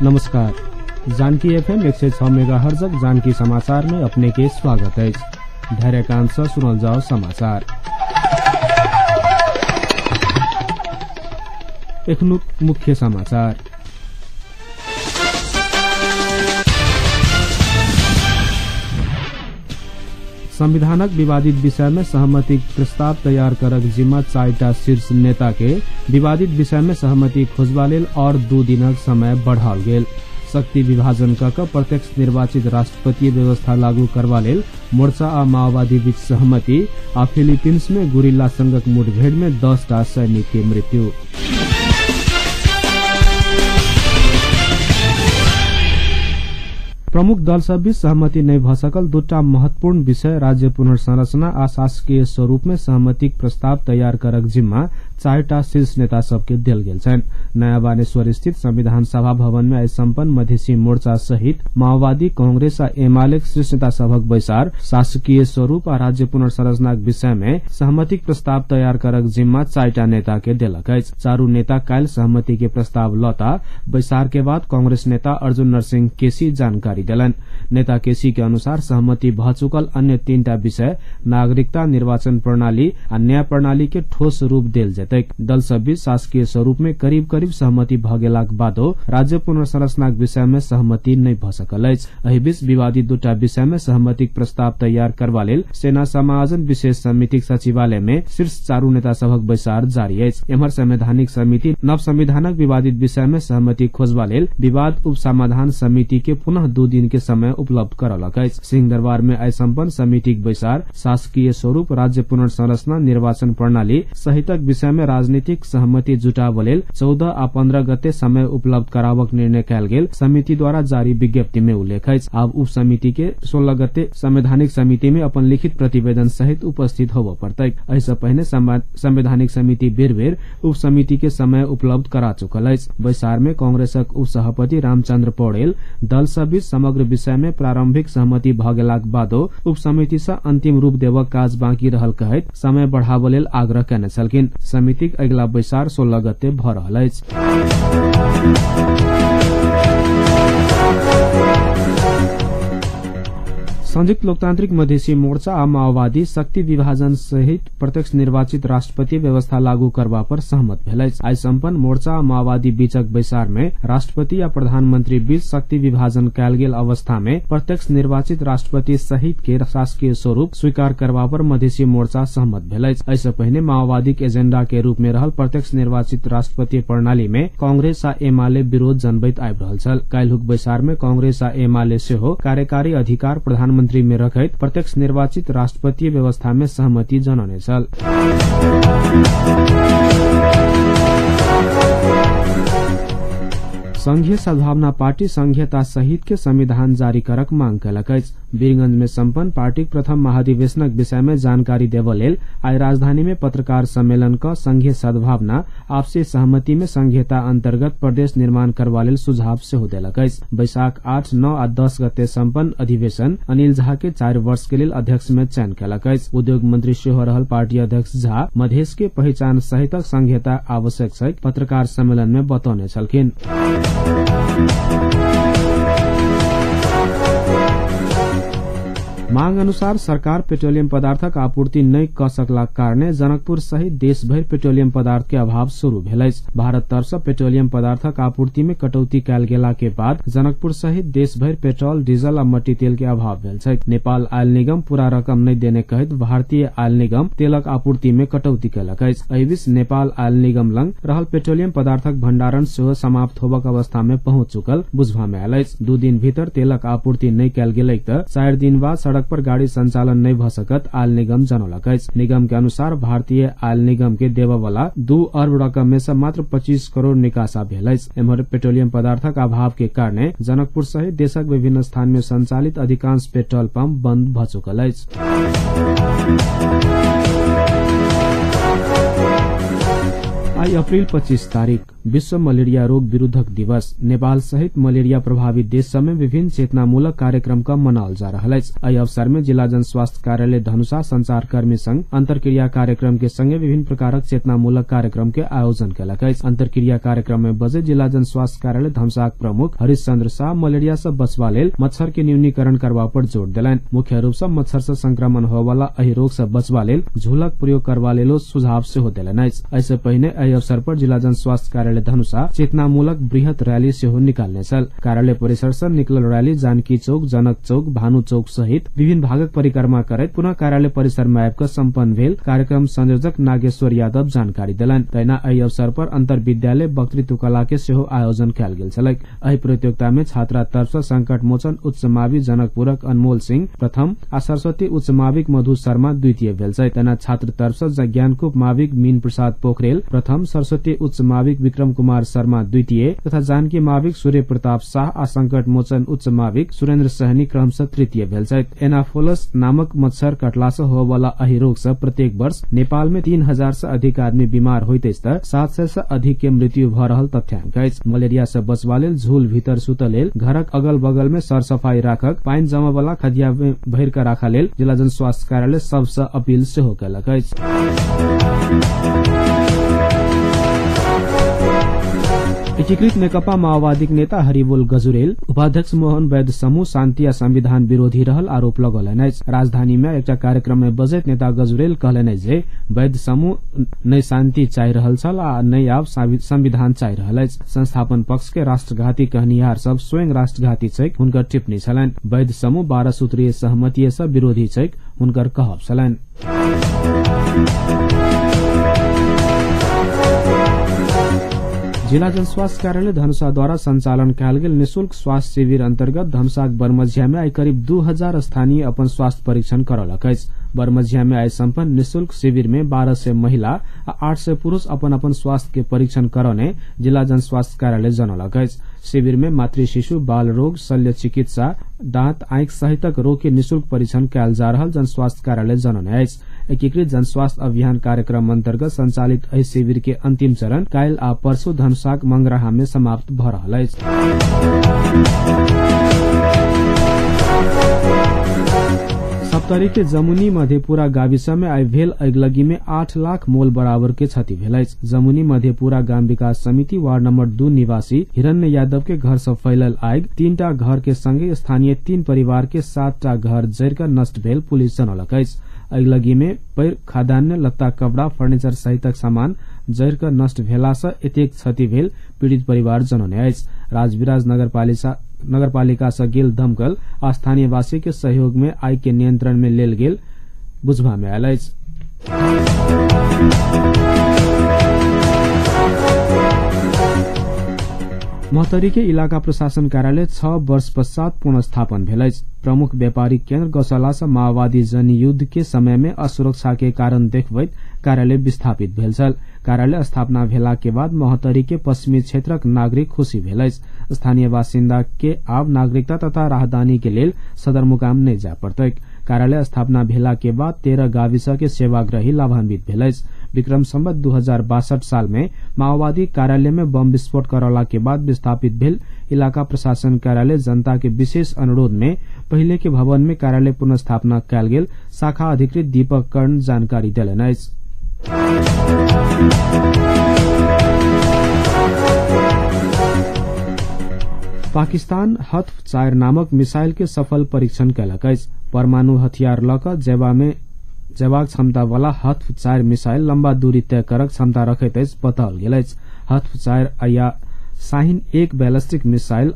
नमस्कार, जानकी एफएम 106 मेगाहर्जक जानकी समाचार में अपने के स्वागत है। धैर्यकांत से सुनल जाओ समाचार। एखनुक मुख्य समाचार। संविधानक विवादित विषय में सहमति प्रस्ताव तैयार करक जिम्मा चारिटा शीर्ष नेता के विवादित विषय में सहमति खोजबा लेल और 2 दिनक समय बढ़ाओल गेल। शक्ति विभाजन क प्रत्यक्ष निर्वाचित राष्ट्रपति व्यवस्था लागू करबा लेल मोर्चा आ माओवादी बीच सहमति आ फिलीपींस में गुरिल्ला संगक मुठभेड़ में 10 टा सैनिक के मृत्यु। प्रमुख दल सब बीच सहमति नहि भ सकल दूटा महत्वपूर्ण विषय राज्य पुनर्संरचना आ शासकीय स्वरूप में सहमतिक प्रस्ताव तैयार करक जिम्मा चारिटा शीर्ष नेता सबके देल गेल छनि। नयाँ बानेश्वर स्थित संविधान सभा भवन में आइ सम्पन्न मधेसी मोर्चा सहित माओवादी, कांग्रेस आ एमालेक शीर्ष नेता सभक बैसार शासकीय स्वरूप आ राज्य पुनर्संरचनाक विषय में सहमतिक प्रस्ताव तैयार करक जिम्मा चारिटा नेता के देलक अछि। चारू नेता काल्हि सहमति के प्रस्ताव लता बैसार के बाद कांग्रेस नेता अर्जुन नरसिंह केसी जानकारी देलनि। नेता केसी के अनुसार सहमति भ चुकल अन्य 3टा विषय नागरिकता, निर्वाचन प्रणाली आ न्याय प्रणाली के ठोस रूप देल जेतैक। दल सब बीच शासकीय स्वरूप में करीब करीब सहमति भ गेलाक बादो राज्य पुनर्संरचनाक विषय में सहमति नहि भ सकल अछि। एहि बीच विवादित 2टा विषय में सहमतिक प्रस्ताव तैयार करबा लेल सेना समायोजन विशेष समितिक सचिवालय में शीर्ष चारू नेता सभक बैसार जारी अछि। एम्हर संवैधानिक समिति नव संविधानक विवादित विषय में सहमति खोजबा लेल विवाद उप समाधान समिति के पुनः 2 दिन के समय उपलब्ध करौलक अछि। सिंहदरबार में आइ सम्पन्न समितिक बैसार शासकीय स्वरूप, राज्य पुनर्संरचना, निर्वाचन प्रणाली सहितक विषय में राजनीतिक सहमति जुटाबऽ लेल 14 आ 15 गते समय उपलब्ध कराबक निर्णय कयल गेल समिति द्वारा जारी विज्ञप्ति में उल्लेख अछि। आब उप समिति के 16 गते संवैधानिक समिति में अपन लिखित प्रतिवेदन सहित उपस्थित होबय पड़तैक। एहि सँ पहिने संवैधानिक समिति बेर बेर उप समिति के समय उपलब्ध करा चुकल अछि। बैसार में कांग्रेसक उप सभापति रामचंद्र पौडेल दल सब बीच समग्र विषय में प्रारंभिक सहमति भ गेलाक बादो उप समिति सँ अंतिम रूप देबक काज बाँकी रहल कहैत समय बढ़ाबऽ लेल आग्रह केने छलखिन। समितिक अगिला बैसार 16 गते भ रहल अछि। संयुक्त लोकतांत्रिक मधेसी मोर्चा आ माओवादी शक्ति विभाजन सहित प्रत्यक्ष निर्वाचित राष्ट्रपति व्यवस्था लागू करबा पर सहमत भेल अछि। आइ सम्पन्न मोर्चा आ माओवादी बीचक बैसार में राष्ट्रपति आ प्रधानमंत्री बीच शक्ति विभाजन कयल गेल अवस्था में प्रत्यक्ष निर्वाचित राष्ट्रपति सहित के शासकीय स्वरूप स्वीकार करबा पर मधेसी मोर्चा सहमत भेल अछि। एहि सँ पहिने माओवादीक एजेंडा के रूप में रहल प्रत्यक्ष निर्वाचित राष्ट्रपति प्रणाली में कांग्रेस आ एमाले विरोध जनबैत आबि रहल छल। काल्हुक बैसार में कांग्रेस आ एमाले सेहो कार्यकारी अधिकार प्रधानमंत्री में रखैत प्रत्यक्ष निर्वाचित राष्ट्रपति व्यवस्था में सहमति जनौने छल। संघीय सद्भावना पार्टी संघीयता सहित के संविधान जारी करक मांग कयलक अछि। वीरगंज में सम्पन्न पार्टीक प्रथम महाधिवेशनक विषय में जानकारी देबऽ लेल आइ राजधानी में पत्रकार सम्मेलन क संघीय सद्भावना आपसी सहमति में संघीयता अंतर्गत प्रदेश निर्माण करबा लेल सुझाव सेहो देलक अछि। बैशाख 8, 9 आ 10 गते सम्पन्न अधिवेशन अनिल झा के 4 वर्ष के लेल अध्यक्ष में चयन कयलक अछि। उद्योग मंत्री सेहो रहल पार्टी अध्यक्ष झा मधेश के पहिचान सहितक संघीयता आवश्यक छै पत्रकार सम्मेलन में बतौने छलखिन। मांग अनुसार सरकार पेट्रोलियम पदार्थक आपूर्ति नहि क सकलाक कारणे जनकपुर सहित देशभरि पेट्रोलियम पदार्थ के अभाव शुरू भेल अछि। भारत तर्फ सँ पेट्रोलियम पदार्थक आपूर्ति में कटौती कयल गेला के बाद जनकपुर सहित देशभरि पेट्रोल, डीजल आ मट्टी तेल के अभाव भेल छै। नेपाल आयल निगम पूरा रकम नहि देने कहैत भारतीय आयल निगम तेलक आपूर्ति में कटौती कयलक अछि। एहि बीच नेपाल आयल निगम लग रहल पेट्रोलियम पदार्थक भंडारण सेहो समाप्त होबक अवस्था में पहुंच चुकल बुझबा में आयल अछि। 2 दिन भीतर तेलक आपूर्ति नहि कयल गेलै त 4 दिन बाद सड़क पर गाड़ी संचालन नहि भ सकत आयल निगम जनौलक अछि। निगम के अनुसार भारतीय आयल निगम के देबऽ वाला 2 अर्ब रकम में से मात्र 25 करोड़ निकासा भेल अछि। एम्हर पेट्रोलियम पदार्थक अभाव के कारणे जनकपुर सहित देशक विभिन्न स्थान में संचालित अधिकांश पेट्रोल पंप बंद भ चुकल अछि। आई अप्रिल 25 तारीख विश्व मलेरिया रोग विरूद्धक दिवस। नेपाल सहित मलेरिया प्रभावित देश सब में विभिन्न चेतनामूलक कार्यक्रम का मनाओल जा रहल अछि। एहि अवसर में जिला जन स्वास्थ्य कार्यालय धनुषा संचारकर्मी संघ अंतर्क्रिया कार्यक्रम के संगे विभिन्न प्रकारक चेतनामूलक कार्यक्रम के आयोजन केलक अछि। अंतर्क्रिया कार्यक्रम में बजे जिला जन स्वास्थ्य कार्यालय धनुषाक प्रमुख हरिश्चंद्र शाह मलेरिया से बचवा लेल मच्छर के न्यूनीकरण करबा पर जोर देलनि। मुख्य रूप से मच्छर से संक्रमण होयवाला एहि रोग से बचवा लेल झूलक प्रयोग करबा लेल सुझाव सेहो देलनि अछि। एहिसँ पहिने एहि अवसर पर जिला जन स्वास्थ्य कार्यालय धनुषा चेतनामूलक बृहत रैली सेहो निकालने छल। कार्यालय परिसर से निकलल रैली जानकी चौक, जनक चौक, भानु चौक सहित विभिन्न भागक परिक्रमा करैत पुनः कार्यालय परिसर में आबि कऽ सम्पन्न भेल। कार्यक्रम संयोजक नागेश्वर यादव जानकारी देलनि। तहिना एहि अवसर पर अंतर विद्यालय वक्तृत्व कला के सेहो आयोजन कयल गेल छलैक। एहि प्रतियोगिता में छात्रा तरफ से संकट मोचन उच्च मावि जनकपुरक अनमोल सिंह प्रथम आ सरस्वती उच्च माविक मधु शर्मा द्वितीय भेल छथि। तहिना छात्र तरफ से ज्ञानकूप माविक मीन प्रसाद पोखरेल प्रथम, सरस्वती उच्च माविक विक्रम कुमार शर्मा द्वितीय तथा जानकी माविक सूर्य प्रताप शाह आ संकट मोचन उच्च माविक सुरेन्द्र सहनी क्रमशः तृतीय भेल छथि। एनाफोलस नामक मच्छर कटला से होयवाला एहि रोग से प्रत्येक वर्ष नेपाल में 3000 से अधिक आदमी बीमार होइत अछि त 700 से अधिक के मृत्यु भ रहल तथ्यांक अछि। मलेरिया से बचवा लेल झूल भीतर सुतल लेल, घरक अगल बगल में सरसफाई राखक, पानि जमा वाला खदिया में भरि कऽ राखऽ लेल जिला जन स्वास्थ्य कार्यालय सबसँ अपील सेहो केलक अछि। एकीकृत नेकपा माओवादीक नेता हरिबोल गजुरेल उपाध्यक्ष मोहन वैद्य समूह शान्ति आ संविधान विरोधी रहल आरोप लगौलनि अछि। राजधानी में एकटा कार्यक्रम में बजैत नेता गजुरेल कहलनि अछि जे वैद्य समूह नै शान्ति चाहि रहल छल आ नै आब संविधान चाहि रहल अछि। संस्थापन पक्ष के राष्ट्रघाती कहनिहार सब स्वयं राष्ट्रघाती छैक, हुनकर टिप्पणी छलनि। वैद्य समूह 12 सूत्रीय सहमति से विरोधी छैक, हुनकर कहब छलनि। जिला जनस्वास्थ्य कार्यालय धनुषा द्वारा संचालन कयल गेल निशुल्क स्वास्थ्य शिविर अंतर्गत धनुषाक बरमझिया में आई करीब 2000 स्थानीय अपन स्वास्थ्य परीक्षण करौलक अछि। बरमझिया में आई सम्पन्न निशुल्क शिविर में 1200 महिला आ 800 पुरूष अपन अपन स्वास्थ्य के परीक्षण करौने जिला जनस्वास्थ्य कार्यालय जनौलक अछि। शिविर में मातृ शिशु, बाल रोग, शल्य चिकित्सा, दांत, आंखि सहितक रोग के निशुल्क परीक्षण कयल जा रहल जनस्वास्थ्य कार्यालय जनौने अछि। एकीकृत जनस्वास्थ्य अभियान कार्यक्रम अंतर्गत संचालित एहि शिविर के अंतिम चरण काल्हि आ परसू धनुषाक मंगराहा में समाप्त भ रहल अछि। सप्तरी के जमुनी मधेपुरा गाविस में आई भेल अगिलगी में 8 लाख मोल बराबर के क्षति भेल अछि। जमुनी मधेपुरा ग्राम विकास समिति वार्ड नंबर 2 निवासी हिरण्य यादव के घर से फैलल आगि 3टा घर के संगे स्थानीय 3 परिवार के 7टा घर जरि कऽ नष्ट भेल पुलिस जनौलक अछि। अगिलगी में पैर खाद्यान्न, लत्ता, कपड़ा, फर्नीचर सहितक सामान जरि कऽ नष्ट भेला से एतेक क्षति भेल पीड़ित परिवार जनौने अछि। राजविराज नगरपालिका से गेल दमकल आ स्थानीयवासी के सहयोग में आगि के नियंत्रण में लेल गेल बुझबा में आयल अछि। महोत्तरी के इलाका प्रशासन कार्यालय 6 वर्ष पश्चात पुनर्स्थापन भेल अछि। प्रमुख व्यापारिक केन्द्र गौशाला से माओवादी जनयुद्ध के समय में असुरक्षा के कारण देखबैत कार्यालय विस्थापित भेल छल। कार्यालय स्थापना भेला के बाद महोत्तरी के पश्चिमी क्षेत्रक नागरिक खुशी भेल अछि। स्थानीय बासिन्दा के आब नागरिकता तथा राहदानी के लेल सदरमुकाम नहि जाय पड़तैक। कार्यालय स्थापना भेला के बाद 13 गाविस के सेवाग्राही लाभान्वित भेल अछि। विक्रम संवत 2062 साल में माओवादी कार्यालय में बम विस्फोट करौला के बाद विस्थापित भेल इलाका प्रशासन कार्यालय जनता के विशेष अनुरोध में पहिले के भवन में कार्यालय पुनर्स्थापना कयल गेल शाखा अधिकृत दीपक कर्ण जानकारी देलनि अछि। पाकिस्तान हत्फ 4 नामक मिसाइल के सफल परीक्षण कयलक अछि। परमाणु हथियार लऽ कऽ जेबाक क्षमता वाला हत्फ 4 मिसाइल लम्बा दूरी तय करक क्षमता रखैत अछि बताओल गेल अछि। हत्फ 4 या शाहीन 1 बैलिस्टिक मिसाइल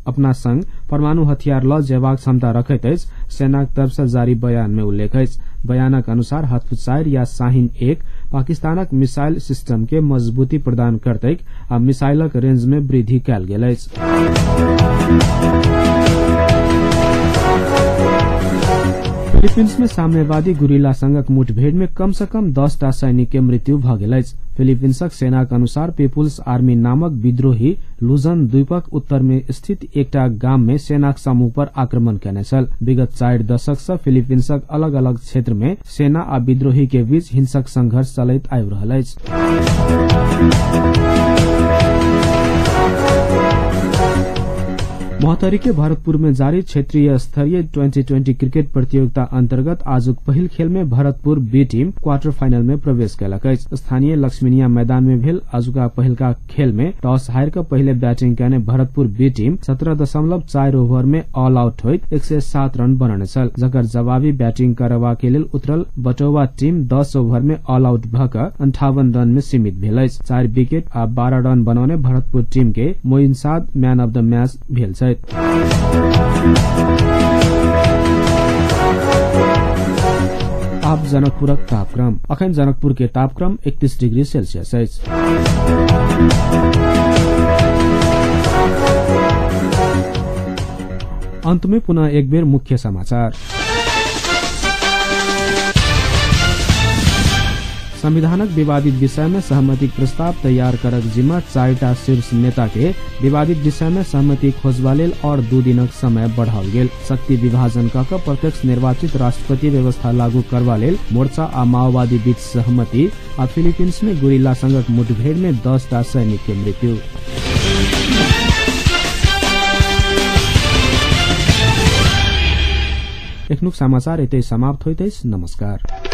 अपना संग परमाणु हथियार लऽ जेबाक क्षमता रखैत अछि, सेनाक तरफ से जारी बयान में उल्लेख अछि। बयानक अनुसार हत्फ 4 या शाहीन 1 पाकिस्तानक मिसाइल सिस्टम के मजबूती प्रदान करतैक आ मिसाइलक रेंज में वृद्धि कयल गेल अछि। फिलीपींस में साम्यवादी गुरिल्ला संगक मुठभेड़ में कम से कम 10टा सैनिक के मृत्यु भ गेल अछि। फिलीपींसक सेनाक अनुसार पीपुल्स आर्मी नामक विद्रोही लुजन द्वीपक उत्तर में स्थित एकटा गाम में सेनाक समूह पर आक्रमण केने छल। विगत 4 दशक से फिलीपींसक अलग अलग क्षेत्र में सेना आ विद्रोही के बीच हिंसक संघर्ष चलैत आबि रहल अछि। महोत्तरी के भरतपुर में जारी क्षेत्रीय स्तरीय 2020 क्रिकेट प्रतियोगिता अंतर्गत आजुक पहिल खेल में Bharatpur B team quarter final में प्रवेश केलक अछि। स्थानीय लक्ष्मीनिया मैदान में भेल आजुका पहिलका खेल में टॉस हारि क पहिले बैटिंग कयने भरतपुर बी टीम 17.4 ओभर में ऑल आउट होइत 107 रन बनौने छल, जकर जवाबी बैटिंग करबा के लेल उतरल बटौवा टीम 10 ओभर में ऑल आउट भ क 58 रन में सीमित भेल अछि। 4 विकेट आ 12 रन बनौने भरतपुर टीम के Moin Saad man of the match भेल छथि। आब जनकपुरक तापक्रम। अखन जनकपुर के तापक्रम 31 डिग्री सेल्सियस अछि। अंत में पुनः एक बेर मुख्य समाचार। संविधानक विवादित विषय में सहमति प्रस्ताव तैयार करक जिम्मा 4टा शीर्ष नेता के विवादित विषय में सहमति खोजबा लेल और 2 दिनक समय बढ़ाओल गेल। शक्ति विभाजन क क प्रत्यक्ष निर्वाचित राष्ट्रपति व्यवस्था लागू करबा लेल मोर्चा आ माओवादी बीच सहमति आ फिलीपींस में गुरिल्ला संगक मुठभेड़ में 10टा सैनिक के मृत्यु। एखनुक समाचार एतै समाप्त होइत अछि। नमस्कार।